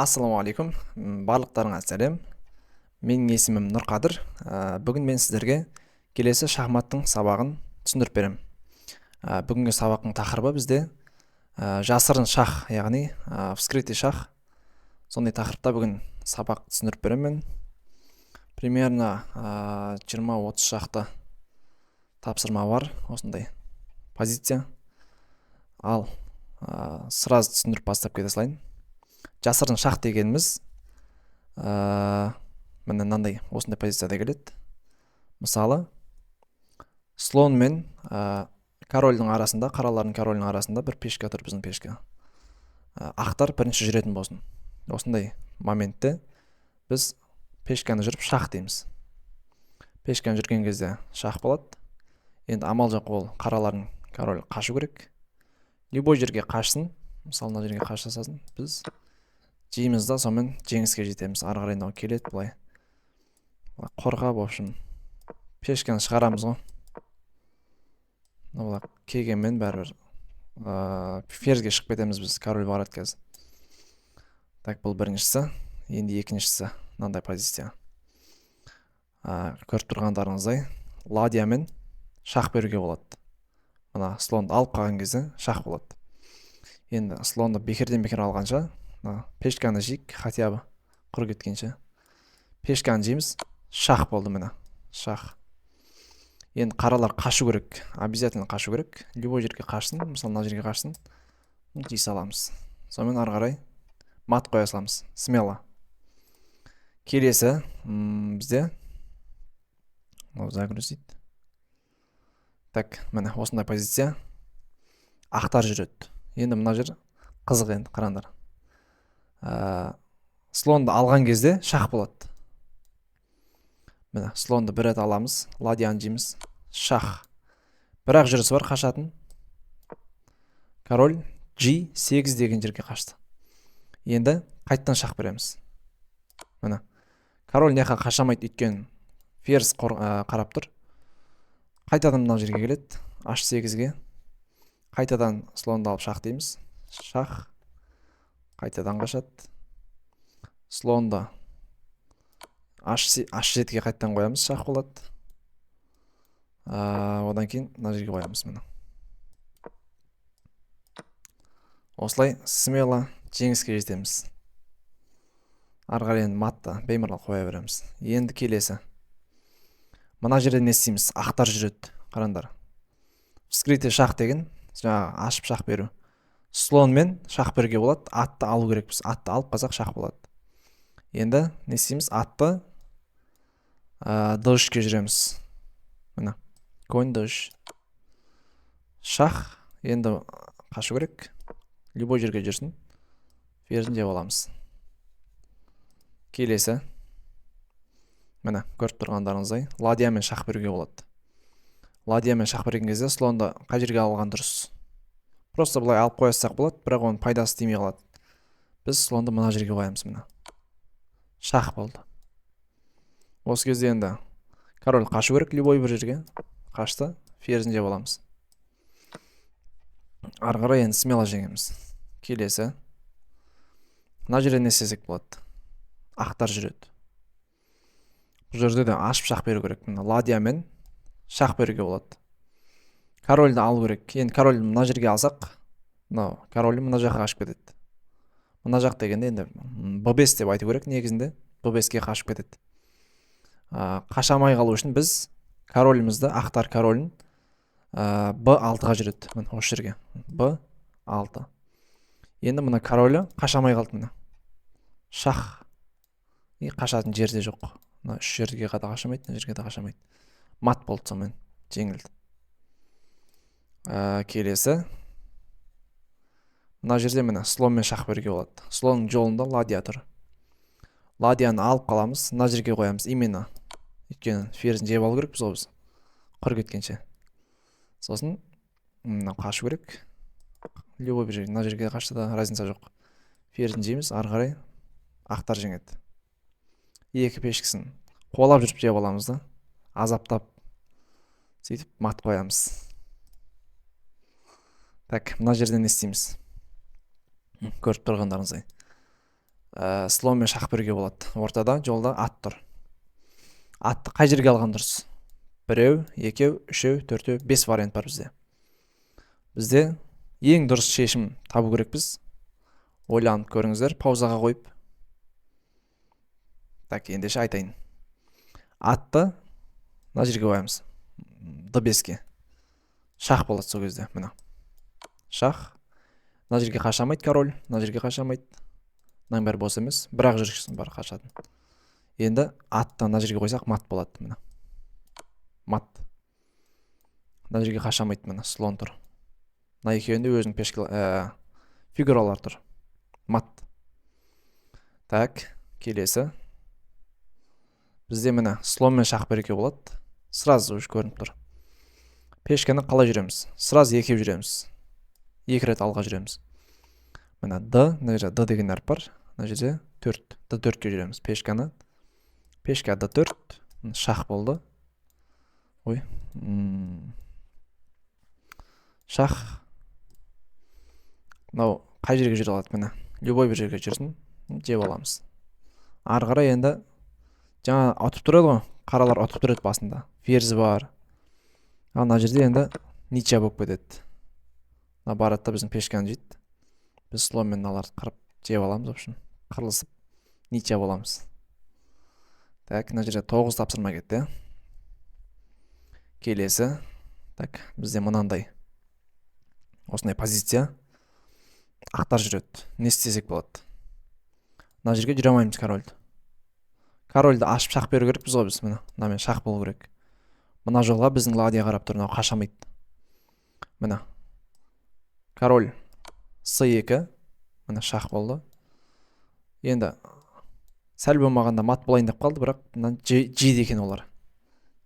Ассалаумағалейкум, барлықтарыңа сәлем. Менің есімім Нұрқадыр. Бүгін мен сіздерге келесі шахматтың сабағын түсіндіріп беремін. Бүгінгі сабақтың тақырыбы бізде жасырын шах, яғни вскрытый шах. Сондай тақырыпта бүгін сабақ түсіндіріп беремін мен. Примерно 20-30 шақты тапсырма бар, осындай позиция. Ал сразу түсіндіріп бастап кете салайын. Жасырын шах дегеніміз міне, мынандай, осындай позицияда келеді. Мысалы, слон мен корольдің арасында, қаралардың королінің арасында бір пешка тұр, біздің пешка. Ақтар бірінші жүретін болсын. Осындай моментте біз пешканы жүріп шах дейміз. Пешканы жүрген кезде шах болады. Енді амал жоқ, ол қаралардың король қашу керек. Любой жерге қашсын, мысалы, мына жерге қаша салсын, біз жейміз да, сонымен жеңіске жетеміз. Ары қарай мынау келеді, былай былай қорғап, в общем, пешканы шығарамыз ғой. Мынау былай келгенмен бәрібір ферзьге шығып кетеміз біз, король барады қазір. Так, бұл біріншісі. Енді екіншісі мынандай позиция. Көріп тұрғандарыңыздай, ладьямен шах беруге болады. Мына слонды алып қалған кезде шах болады. Енді слонды бекерден бекер алғанша, мына пешканы жейік, хотя бы құр кеткенше. Пешканы жейміз, шах болды, міне, шах. Енді қаралар қашу керек, обязательно қашу керек. Любой жерге қашсын, мысалы, мына жерге қашсын, жей саламыз. Сонымен ары қарай мат қоя саламыз смело. Келесі бізде мынау загрузить. Так, міне, осындай позиция, ақтар жүреді. Енді мына жер қызық, енді қараңдар. Слонды алған кезде шах болады. Міне, слонды бір рет аламыз, ладьяны жейміз, шах. Бірақ жүрісі бар қашатын, король G8 деген жерге қашты. Енді қайтадан шах береміз. Міне, король мына жаққа қаша алмайды, өйткені ферзь қарап тұр. Қайтадан мына жерге келеді, H8-ге. Қайтадан слонды алып шах дейміз, шах. Қайтадан қашады. Слонды H7-ге қайтадан қоямыз, шах болады. Одан кейін мына жерге қоямыз, міне. Осылай смело жеңіске жетеміз. Ары қарай енді матты беймарал қоя береміз. Енді келесі. Мына жерде не істейміз? Ақтар жүреді, қараңдар. Вскрытый шах деген жаңағы ашып шах беру. Слонмен шах беруге болады, атты алу керекпіз. Атты алып қалсақ, шах болады. Енді не істейміз? Атты D3-ке жүреміз. Міне, конь D3. Шах. Енді қашу керек. Любой жерге жүрсін. Ферзін жеп аламыз. Келесі. Міне, көріп тұрғандарыңыздай, ладьямен шах беруге болады. Ладьямен шах берген кезде слонды қай жерге алған дұрыс? Просто былай алып қоя салсақ болады, бірақ оның пайдасы тимей қалады. Біз слонды мына жерге қоямыз, міне. Шах болды. Осы кезде енді король қашу керек любой бір жерге. Қашты, ферзін жеп аламыз. Ары қарай енді смело жеңеміз. Келесі. Мына жерде не істесек болады? Ақтар жүреді. Бұл жерде де ашып шах беру керек. Мына ладьямен шах беруге болады. Корольді алу керек. Енді корольді мына жерге алсақ, мынау король мына жаққа қашып кетеді. Мына жақ дегенде енді B5 деп айту керек негізінде. B5-ке қашып кетеді. Қаша алмай қалу үшін біз королімізді, ақтар королін B6-ға жүреді. Міне, осы жерге. B6. Енді мына королі қаша алмай қалды, міне. Шах. И қашатын жер де жоқ. Мына үш жерге да қаша алмайды, мына жерге де қаша алмайды. Мат болды, сонымен жеңілді. Келесі. Мына жерде, міне, слонмен шах беруге болады. Слонның жолында ладья тұр. Ладьяны алып қаламыз, мына жерге қоямыз именно. Өйткені ферзін жеп алу керекпіз ғой біз. Құр кеткенше. Сосын мынау қашу керек. Любой бір жерге, мына жерге қашса да разница жоқ. Ферзін жейміз, ары қарай ақтар жеңеді. Екі пешкісін қуалап жүріп жеп аламыз да, азаптап сөйтіп мат қоямыз. Так, мына жерде не істейміз? Көріп тұрғандарыңыздай. Слонмен шах беруге болады. Ортада жолда ат тұр. Атты қай жерге алған дұрыс? Біреу, екеу, үшеу, төртеу, бес вариант бар бізде. Бізде ең дұрыс шешім табу керекпіз. Ойланып көріңіздер, паузаға қойып. Так, ендеше айтайын. Атты мына жерге қоямыз. D5-ке. Шах болады сол кезде, міне. Шах. Мына жерге қаша алмайды король, мына жерге қаша алмайды. Мынаның бәрі бос емес, бірақ жүргізсін бар қашатын. Енді атты мына жерге қойсақ, мат болады, міне. Мат. Мына жерге қаша алмайды, міне, слон тұр. Мына екеуінде өзінің пешка, фигуралар тұр. Мат. Так, келесі. Бізде, міне, слонмен шах беруге болады. Сразу уже көрініп тұр. Пешканы қалай жүреміз? Сразу екеу жүреміз. Екі рет алға жүреміз. Міне, Д, мына жерде Д деген әріп бар. Мына жерде 4. Д 4-ке жүреміз пешканы. Пешка Д 4. Шах болды. Ой. Шах. Мынау қай жерге жүре алады, міне? Любой бір жерге жүрсін, жеп аламыз. Ары қарай енді жаңа ұтып тұр еді ғой. Қаралар ұтып тұр еді басында. Ферзь бар. Ал мына жерде енді ничья болып кетеді. Мына барады да біздің пешканы жейді. Біз слонмен мыналарды қырып жеп аламыз, в общем. Қырылысып ничья боламыз. Так, мына жерде 9 тапсырма кетті. Келесі. Так, бізде мынандай осындай позиция. Ақтар жүреді. Не істесек болады? Мына жерге жүре алмаймыз корольді. Корольді ашып шах беру керекпіз ғой біз, міне. Мынамен шах болу керек. Мына жолға біздің ладья қарап тұр, мынау қаша алмайды. Міне. Король С2, міне, шах болды. Енді сәл болмағанда мат болайын деп қалды, бірақ мынаны жейді екен олар.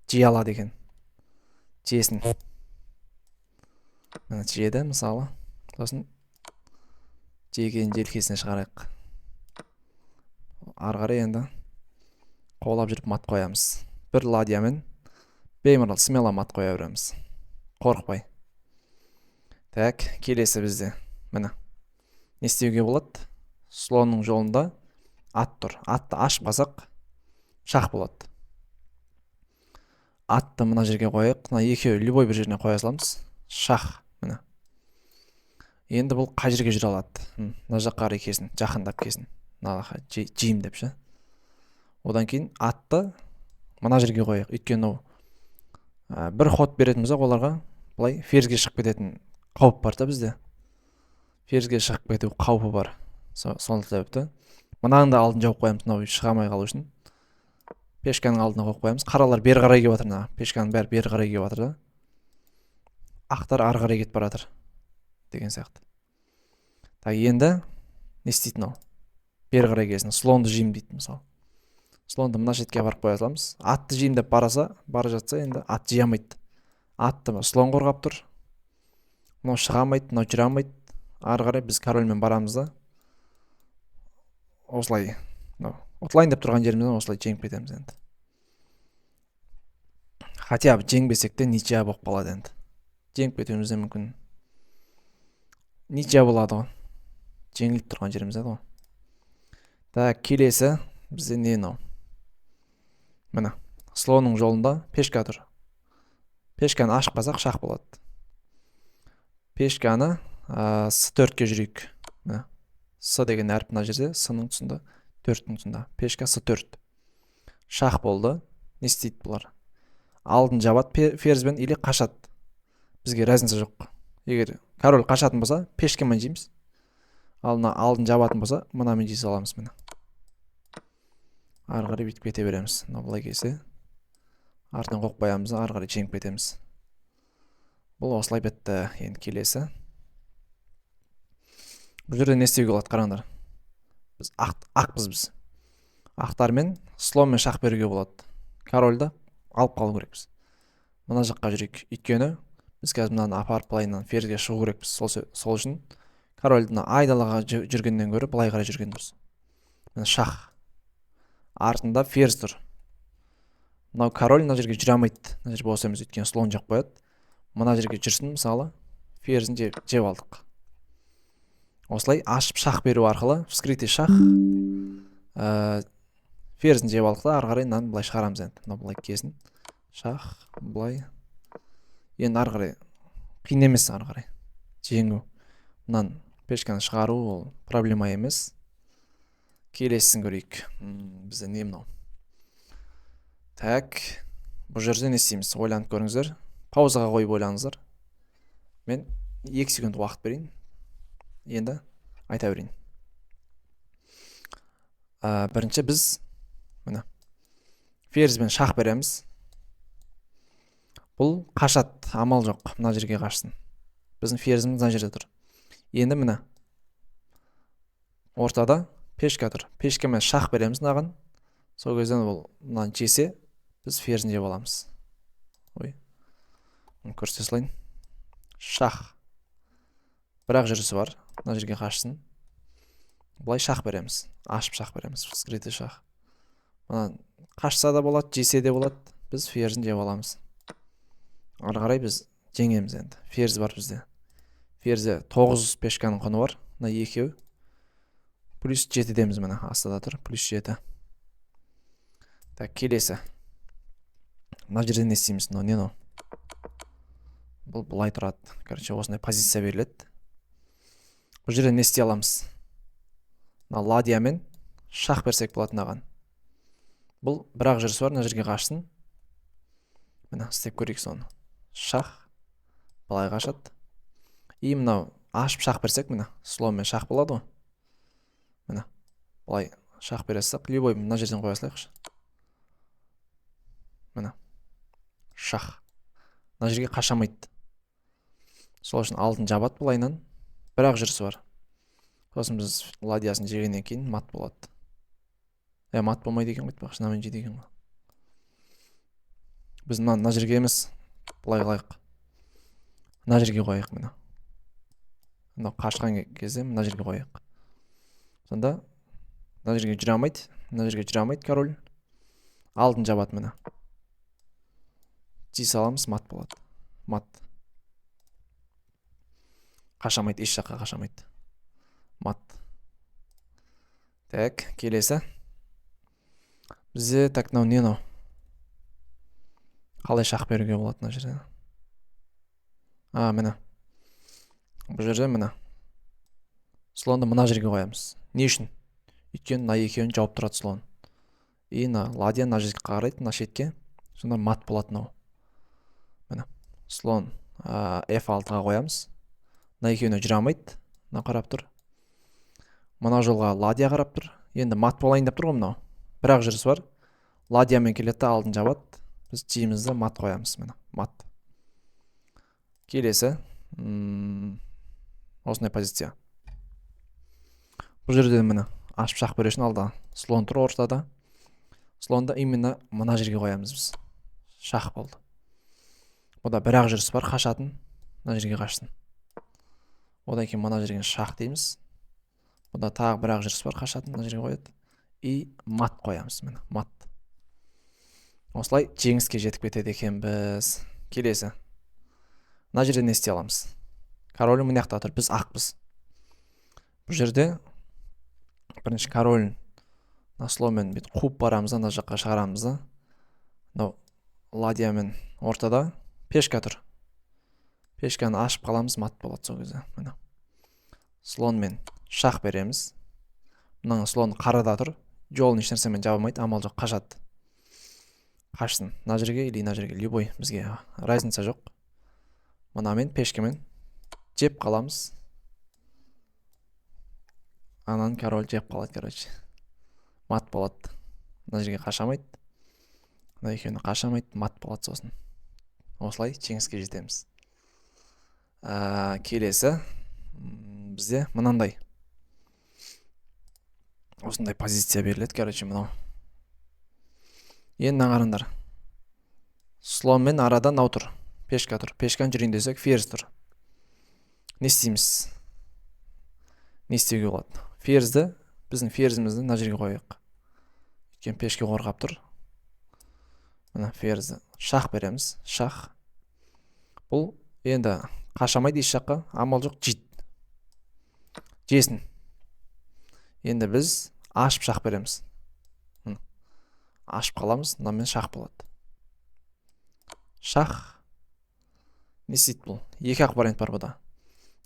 Жей алады екен. Жесін. Міне, жеді мысалы. Сосын жеген желкесіне шығарайық. Ары қарай енді қуалап жүріп мат қоямыз. Бір ладьямен беймарал смело мат қоя береміз. Қорықпай. Так, келесі бізде. Міне. Не істеуге болады? Слонның жолында ат тұр. Атты ашып қалсақ, шах болады. Атты мына жерге қояйық. Мына екеуі любой бір жеріне қоя саламыз. Шах, міне. Енді бұл қай жерге жүре алады? Мына жаққа қарай келсін, жақындап келсін. Мына жаққа жеймін деп ше. Одан кейін атты мына жерге қояйық. Өйткені ол бір ход беретін болсақ, оларға былай ферзьге шығып кететін қауіп бар да бізде. Ферзьге шығып кету қаупі бар. Сол себепті мынаның да алдын жауып қоямыз, мынау шыға алмай қалу үшін. Пешканың алдына қойып қоямыз. Қаралар бері қарай келіп жатыр, мына пешканың бәрі бері қарай келіп жатыр да. Ақтар ары қарай кетіп бара жатыр деген сияқты. Так, енді не істейді мынау? Бері қарай келсін, слонды жеймін дейді мысалы. Слонды мына шетке апарып қоя саламыз. Атты жеймін деп бараса, бара жатса, енді ат жей алмайды. Атты слон қорғап тұр. Мынау шыға алмайды, мынау жүре алмайды. Ары қарай біз корольмен барамыз да. Осылай мынау ұтылайын деп тұрған жерімізден осылай жеңіп кетеміз енді. Хотя бы жеңбесек те, ничья болып қалады енді. Жеңіп кетуіміз де мүмкін. Ничья болады ғой. Жеңіліп тұрған жеріміз еді ғой. Так, келесі бізде не мынау? Міне, слонның жолында пешка тұр. Пешканы ашып қалсақ, шах болады. Пешканы С 4-ке жүрейік. Міне. С деген әріп мына жерде, С-ның тұсында, 4-тің тұсында. Пешка С 4. Шах болды. Не істейді бұлар? Алдын жабады ферзьбен или қашады. Бізге разница жоқ. Егер король қашатын болса, пешкамен жейміз. Ал мына алдын жабатын болса, мынамен жей саламыз, міне. Ары қарай бүйтіп кете береміз. Мынау былай келсе, артынан қойып қоямыз, ары қарай жеңіп кетеміз. Бұл осылай бітті. Енді келесі. Бұл жерде не істеуге болады, қараңдар. Біз ақпыз біз. Ақтармен слонмен шах беруге болады. Корольді алып қалу керекпіз. Мына жаққа жүрейік. Өйткені біз қазір мынаны апарып былайынан ферзьге шығу керекпіз. Сол үшін корольді мына айдалаға жүргеннен гөрі былай қарай жүрген дұрыс. Міне, шах. Артында ферзь тұр. Мынау король мына жерге жүре алмайды. Мына жер бос емес, өйткені слон жеп қояды. Мына жерге жүрсін, мысалы, ферзін жеп алдық. Осылай ашып шах беру арқылы, вскрытый шах, ферзін жеп алдық та, ары қарай мынаны былай шығарамыз енді. Мынау былай келсін. Шах, былай. Енді ары қарай қиын емес, ары қарай жеңу. Мынаны, пешканы шығару ол проблема емес. Келесісін көрейік. Бізде не мынау? Так, бұл жерде не істейміз? Ойланып көріңіздер. Паузаға қойып ойланыңыздар. Мен 2 секунд уақыт берейін. Енді айта берейін. Бірінші біз міне ферзьбен шах береміз. Бұл қашады, амал жоқ, мына жерге қашсын. Біздің ферзіміз мына жерде тұр. Енді міне ортада пешка тұр. Пешкамен шах береміз мынаған. Сол кезден ол мынаны жесе, біз ферзін жеп аламыз. Ой, көрсете салайын. Шах. Бірақ жүрісі бар. Мына жерге қашсын. Былай шах береміз. Ашып шах береміз. Вскрытый шах. Мына қашса да болады, жесе де болады. Біз ферзін жеп аламыз. Ары қарай біз жеңеміз енді. Ферзь бар бізде. Ферзьде 9 пешканың құны бар. Мына екеу. Плюс 7-деміз, міне астыда тұр. Плюс 7. Так, келесі. Мына жерде не істейміз? Мынау не мынау? Бұл былай тұрады. Короче, осындай позиция беріледі. Бұл жерде не істей аламыз? Мына ладьямен шах берсек болады мынаған. Бұл бір ақ жүрісі бар, мына жерге қашсын. Міне, істеп көрейік соны. Шах. Былай қашады. И мынау ашып шах берсек, міне, слонмен шах болады ғой. Міне, былай шах бере салсақ, любой мына жерден қоя салайықшы. Міне, шах. Мына жерге қашамайды. Сол үшін алдын жабады былайынан. Бір ақ жүрісі бар. Сосын біз ладьясын жегеннен кейін мат болады. Мат болмайды екен ғой, айтпақшы, мынамен жейді екен ғой. Біз мына жерге емес, былай қылайық. Мына жерге қояйық, міне. Мынау қашқан кезде мына жерге қояйық. Сонда мына жерге жүре алмайды, мына жерге жүре алмайды король. Алдын жабады, міне. Жей саламыз, мат болады. Мат. Қашамайды, еш жаққа қашамайды. Мат. Так, келесі. Бізде, так, мынау не мынау? Қалай шах беруге болады мына жерде? А, міне. Бұл жерде міне. Слонды мына жерге қоямыз. Не үшін? Өйткені мына екеуін жауып тұрады слон. И мына ладья мына жерге қарайды, мына шетке. Сонда мат болады мынау. Міне. Слон F6-ға қоямыз. Мына екеуіне жүре алмайды. Мына қарап тұр. Мына жолға ладья қарап тұр. Енді мат болайын деп тұр ғой мынау. Бір ақ жүрісі бар. Ладьямен келеді де алдын жабады. Біз жейміз де мат қоямыз, міне, мат. Келесі. Осындай позиция. Бұл жерде міне ашып шах беру үшін алда слон тұр ортада. Слонды именно мына жерге қоямыз біз. Шах болды. Бұда бір ақ жүріс бар қашатын. Мына жерге қашсын. Одан кейін мына жерге шах дейміз. Бұда тағы бір ақ жүріс бар қашатын, мына жерге қояды. И мат қоямыз, міне, мат. Осылай жеңіске жетіп кетеді екенбіз. Келесі. Мына жерде не істей аламыз? Король мына жақта тұр, біз ақпыз. Бұл жерде бірінші король мына слонмен бүйтіп қуып барамыз да, мына жаққа шығарамыз да. Мынау ладьямен ортада пешка тұр. Пешканы ашып қаламыз, мат болады сол кезде. Міне. Слонмен шах береміз. Мынаның слоны қарада тұр. Жолын ешнәрсемен жаба алмайды, амал жоқ, қашады. Қашсын. Мына жерге или мына жерге, любой, бізге разница жоқ. Мынамен пешкамен жеп қаламыз. Анан король жеп қалады, короче. Мат болады. Мына жерге қашамайды. Мына екеуіне қашамайды, мат болады сосын. Осылай жеңіске жетеміз. Келесі бізде мынандай. Осындай позиция беріледі, короче, мынау. Енді мына қараңдар. Слонмен арада мынау тұр. Пешка тұр. Пешканы жүрейін десек, ферзь тұр. Не істейміз? Не істеуге болады? Ферзді, біздің ферзімізді мына жерге қояйық. Өйткені пешке қорғап тұр. Мына ферзді шах береміз. Шах. Бұл енді қашамайды еш жаққа, амал жоқ, жейді. Жесін. Енді біз ашып шах береміз. Ашып қаламыз, мынамен шах болады. Шах. Не істейді бұл? Екі ақ вариант бар бұда.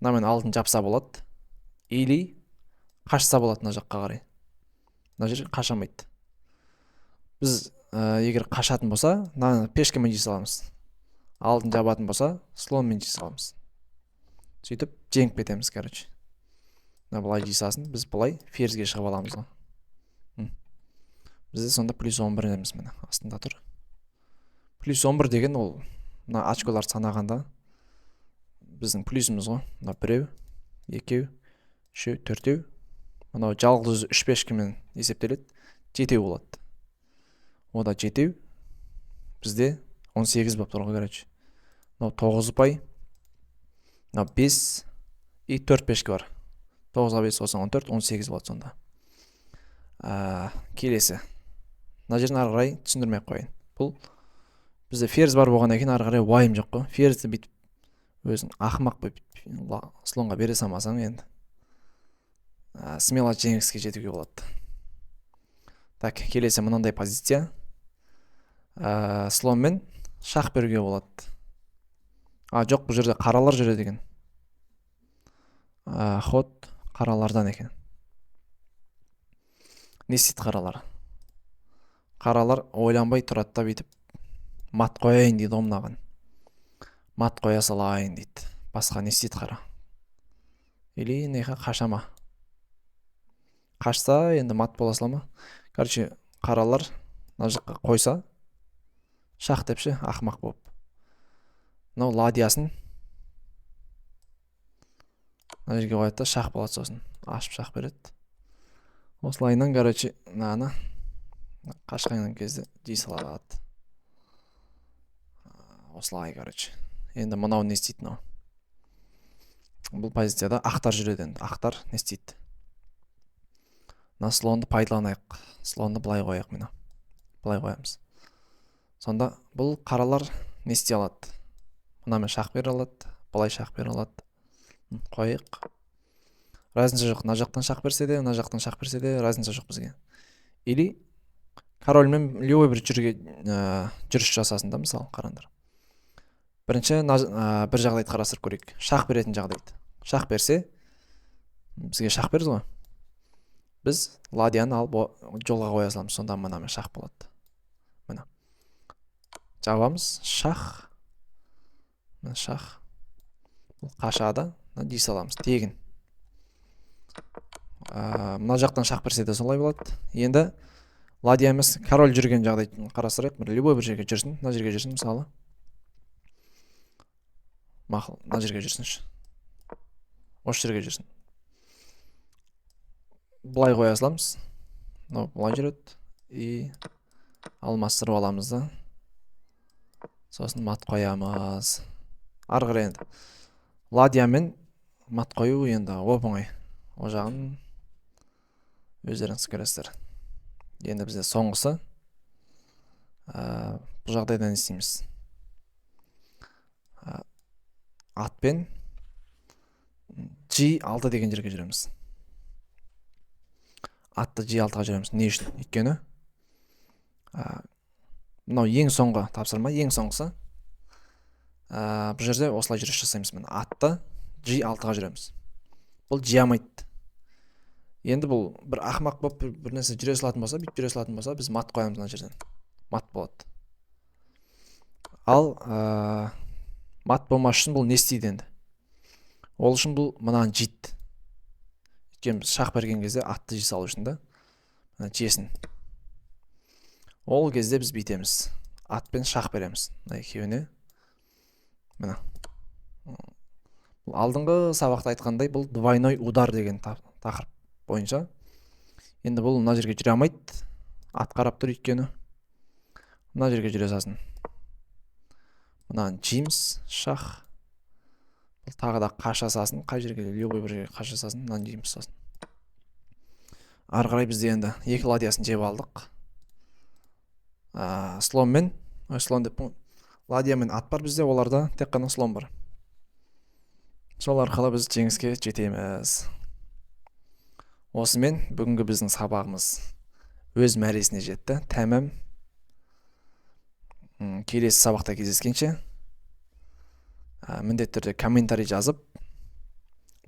Мынамен алдын жапса болады. Или қашса болады мына жаққа қарай. Мына жер қашамайды. Біз егер қашатын болса, мынаны пешкамен жей саламыз. Алдын жабатын болса, слонмен жей саламыз. Сөйтіп жеңіп кетеміз, короче. Мына былай жей салсын, біз былай ферзьге шығып аламыз ғой. Бізде сонда плюс 11 еміз, міне, астында тұр. Плюс 11 деген ол мына очколарды санағанда біздің плюсіміз ғой. Мына біреу, екеу, үшеу, төртеу. Мынау жалғыз өзі үш пешкамен есептеледі, жетеу болады. Ода жетеу. Бізде 18 болып тұр ғой, короче. Мынау 9 ұпай. Мынау 5 и 4 пешка бар. 9-ға 5 қоссаң 14, 18 болады сонда. Келесі. Мына жерін ары қарай түсіндірмей ақ қояйын. Бұл бізде ферзь бар болғаннан кейін ары қарай уайым жоқ қой. Ферзьді бүйтіп өзің ақымақ болып слонға бере салмасаң енді смело жеңіске жетуге болады. Так, келесі мынандай позиция. Слонмен шах беруге болады. А, жоқ, бұл жерде қаралар жүреді екен. Ход қаралардан екен. Не істейді қаралар? Қаралар ойланбай тұрады да, бүйтіп мат қояйын дейді ғой мынаған. Мат қоя салайын дейді. Басқа не істейді қара? Или неге қаша ма? Қашса енді мат бола сала ма? Короче, қаралар мына жаққа қойса, шах деп ше, ақымақ болып. Мынау ладьясын мына жерге қояды да, шах болады сосын. Ашып шах береді. Осылайынан, короче, мынаны қашқан кезде жей салады. Осылай, короче. Енді мынау не істейді мынау? Бұл позицияда ақтар жүреді енді. Ақтар не істейді? Мына слонды пайдаланайық. Слонды былай қояйық, мына. Былай қоямыз. Сонда бұл қаралар не істей алады? Мынамен шах бере алады, былай шах бере алады. Қояйық. Разница жоқ. Мына жақтан шах берсе де, мына жақтан шах берсе де, разница жоқ бізге. Или корольмен любой бір жерге жүріс жасасын да, мысалы, қараңдар. Бірінші бір жағдайды қарастырып көрейік. Шах беретін жағдайды. Шах берсе, бізге шах берді ғой. Біз ладьяны алып жолға қоя саламыз. Сонда мынамен шах болады. Міне. Жабамыз. Шах. Міне, шах. Бұл қашады. Мына жей саламыз. Тегін. Мына жақтан шах берсе де солай болады. Енді ладья емес, король жүрген жағдайды қарастырайық. Бір любой бір жерге жүрсін. Мына жерге жүрсін, мысалы. Мақұл, мына жерге жүрсінші. Осы жерге жүрсін. Былай қоя саламыз. Мынау былай жүреді. И алмастырып аламыз да. Сосын мат қоямыз. Ары қарай енді ладьямен мат қою енді оп оңай. Ол жағын өздеріңіз көресіздер. Енді бізде соңғысы. Бұл жағдайда не істейміз? Атпен G6 деген жерге жүреміз. Атты G6-ға жүреміз. Не үшін? Өйткені мынау ең соңғы тапсырма, ең соңғысы. Бұл жерде осылай жүріс жасаймыз. Міне, атты G6-ға жүреміз. Бұл жей алмайды. Енді бұл бір ақымақ болып бір нәрсе жүре салатын болса, бүйтіп жүре салатын болса, біз мат қоямыз мына жерден. Мат болады. Ал мат болмас үшін бұл не істейді енді? Ол үшін бұл мынаны жейді. Өйткені біз шах берген кезде атты жей салу үшін да. Мына жесін. Ол кезде біз бүйтеміз. Атпен шах береміз. Мына екеуіне. Мына. Бұл алдыңғы сабақта айтқандай, бұл двойной удар деген тақырып бойынша. Енді бұл мына жерге жүре алмайды. Ат қарап тұр өйткені. Мына жерге жүре салсын. Мынаны жейміз, шах. Бұл тағы да қаша салсын, қай жерге, любой бір жерге қаша салсын, мынаны жейміз сосын. Ары қарай бізде енді екі ладьясын жеп алдық. Слонмен, ой, слон деп, ладья мен ат бар бізде, оларда тек қана слон бар. Сол арқылы біз жеңіске жетеміз. Осымен бүгінгі біздің сабағымыз өз мәресіне жетті, тәмам. Келесі сабақта кездескенше, міндетті түрде комментарий жазып,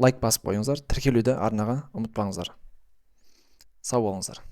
лайк басып қойыңыздар, тіркелуді арнаға ұмытпаңыздар. Сау болыңыздар.